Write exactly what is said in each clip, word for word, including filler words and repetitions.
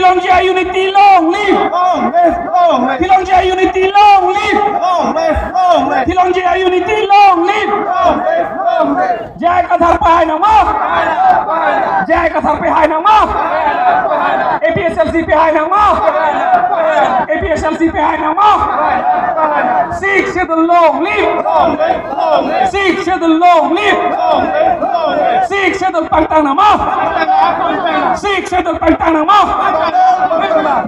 Khilonjia unity long live! Long live, long live! Khilonjia unity long live! Long live, long live! Khilonjia unity long live! Long live, long live! J I Kathar pahai nangma! J I Kathar pahai nangma! A P H L C pahai nangma! A P H L C pahai nangma! Sixth Schedule long live! Long live, long live! Sixth Schedule long live! Long live, long live! Sixth Schedule pangtang nangma! Sixth Schedule pangtang nangma!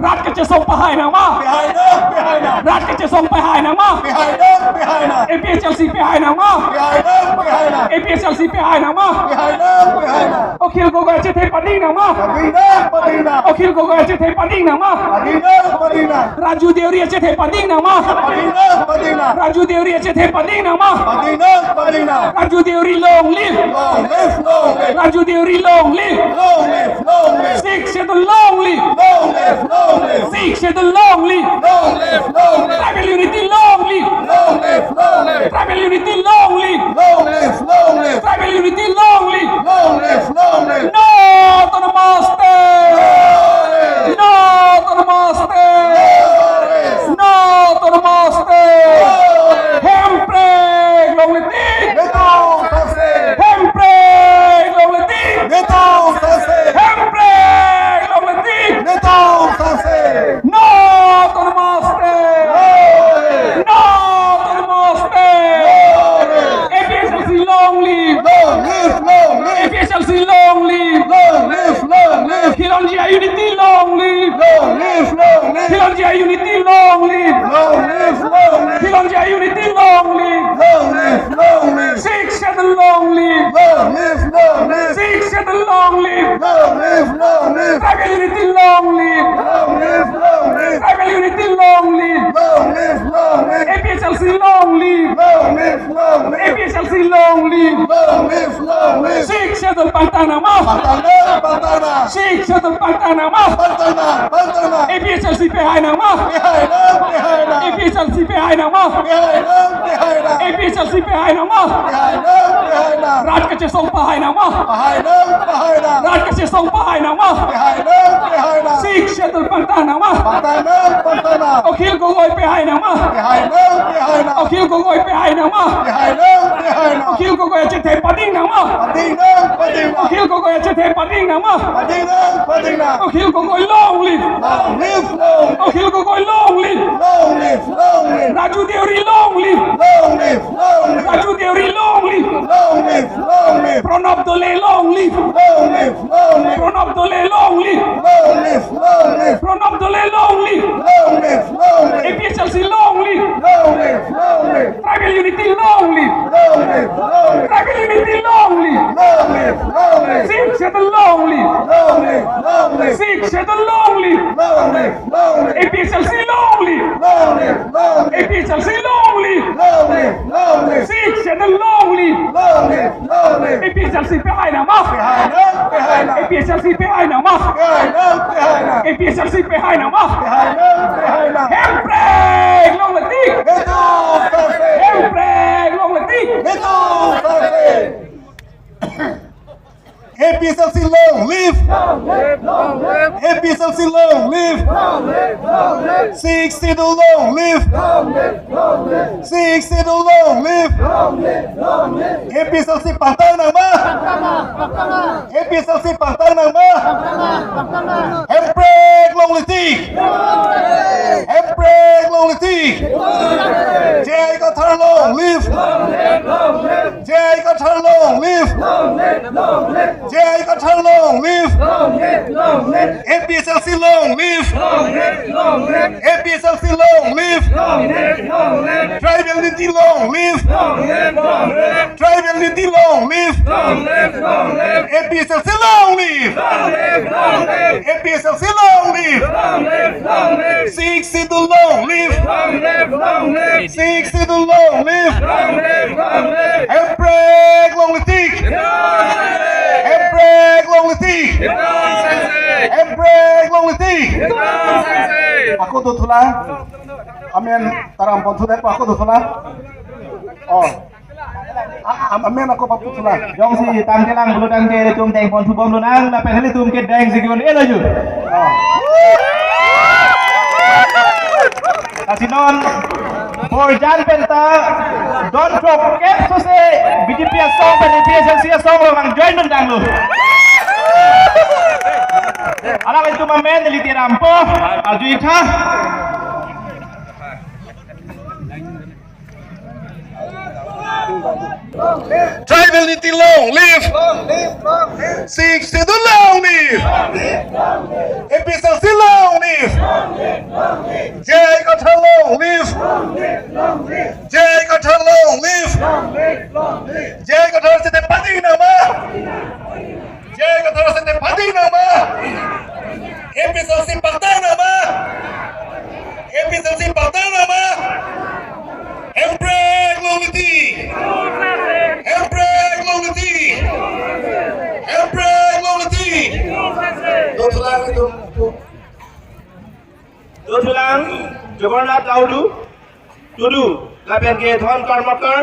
Rat kachesong pahai nangma! Pahai nang, pahai nang! Rat kachesong pahai nangma! Pahai nang, pahai nang! A P H L C pahai nangma! Pahai nang, pahai nang! A P H L C pahai nangma! Pahai nang, pahai nang! Akhil Gogoi achethe pading nangma! Pading nang, pading nang! Akhil Gogoi achethe pading nangma! Pading nang, pading nang! Raju Deuri achethe pading nangma! Pading nang, pading nang! Raju Deuri achethe pading nangma! Pading nang, pading nang! Raju Deuri long live! Long live, long live! Raju Deuri long live! Long live, long live! Sixth Schedule long live! Long live, long live! Sixth Schedule long live! Long live, long live! Tribal unity long live! Long live, long live! Tribal unity long live! Long live, long live! Tribal unity long live! Long live, long live! No autonomous state! No autonomous state! No autonomous state! Hemprek longle tik! Netum sase! Hemprek longle tik! Netum sase! Hemprek longle tik! Netum sase! No autonomous state! No autonomous state! A P H L C long live! Long live, long live! A P H L C long live! Long live, long live! Khilonjia unity long live! Long live, long live! Khilonjia unity long live! Long live, long live! Khilonjia unity long live! Long live, long live! Sixth Schedule long live! Long live, long live! Sixth Schedule long live! Long live, long live! Tribal unity long live! Long live, long live! Tribal unity long live! Long live, long live! A P H L C long live! Long live, long live! A P H L C long live! Long live, long live! Sixth Schedule pangtang nangma! Pangtang nang, pangtang nang! Sixth Schedule pangtang nangma! Pangtang nang, pangtang nang! A P H L C pahai nangma! Pahai nang, pahai nang! A P H L C pahai nangma! Pahai nang, pahai nang! A P H L C pahai nangma! Pahai nang, pahai nang! Rat kachesong pahai nangma! Pahai nang, pahai nang! Rat kachesong pahai nangma! Pahai nang, pahai nang! Sixth Schedule pangtang nangma! Pangtang nang, pangtang nang! Akhil Gogoi pahai nangma! Pahai nang, pahai nang! Akhil Gogoi pahai nangma! Pahai nang, pahai nang! Akhil Gogoi achethe pading nangma! Pading nang, pading nang! Akhil Gogoi achethe pading nangma! Pading nang, pading nang! Akhil Gogoi long live! Long live, long live! Akhil Gogoi long live! Long live, long live! Raju Deuri long live! Long live, long live! Raju Deuri long live! Long live, long live! Pranab Doley long live! Long live, long live! Pranab Doley long live! Long live, long live! Pranab Doley long live! Long live, long live! A P H L C long live! Long live, long live! Tribal unity long live! Long live, long live! Tribal unity long live! Long live, long live! Sixth Schedule long live! Long live, long live! Sixth Schedule long live! Long live, long live! A P H L C long live! Long live, long live! A P H L C long live! Long live, long live! Sixth Schedule long live! Long live, long live! A P H L C pahai nangma! Pahai nang, pahai nang! A P H L C pahai nangma! Pahai nang, pahai nang! A P H L C pahai nangma! Pahai nang, pahai nang! Hemprek longle tik! Netum sase! Hemprek longle tik! Netum sase! A P H L C long live! A P H L C long live! Sixth Schedule long live! Sixth Schedule long live! A P H L C pangtang nangma! A P H L C pangtang nangma! Hemprek longle tik! Hemprek longle tik! J I Kathar long live! J I Kathar long live! J I Kathar long live! A P H L C long live! A P H L C long live! Tribal unity long live! Tribal unity long live! A P H L C long live! A P H L C long live! Sixth Schedule long live! Sixth Schedule long live! Hemprek longle tik! Hemprek longle tik! Hemprek longle tik! Ako dothulang. Amen taram ponthudet, ako dothulang. Oh. A-, am-, amen ako paputulang. Jongsi tangtelang pulo tangte ilitum deng ponthubomlonang, lapen ilitum ke dengsi ke-un-e laju. Oh. Lasi non borjan penta don throk kep sose B J P asong pen A P H L C asong along nang join dun tanglo. Alanglitum amen neli tirampo, arju-ik tha. Tribal Niti long live! Sixth Schedule long live! A P H L C long live! J I Kathar long live! J I Kathar long live! J I Kathar sitame pading nang ma! J I Kathar sitame pading nang ma! A P H L C pading nang ma! A P H L C pading nang ma! Hemprek long liti! Hemprek long liti! Hemprek long liti! Dothulang itum. Dothulang Jagannath Daudu, Tudu, lapen ke Dhon Karmakar,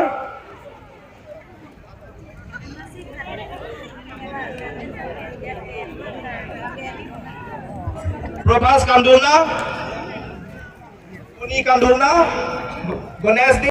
Prabhas Kandurna, Puni Kandurna, Ganesh D,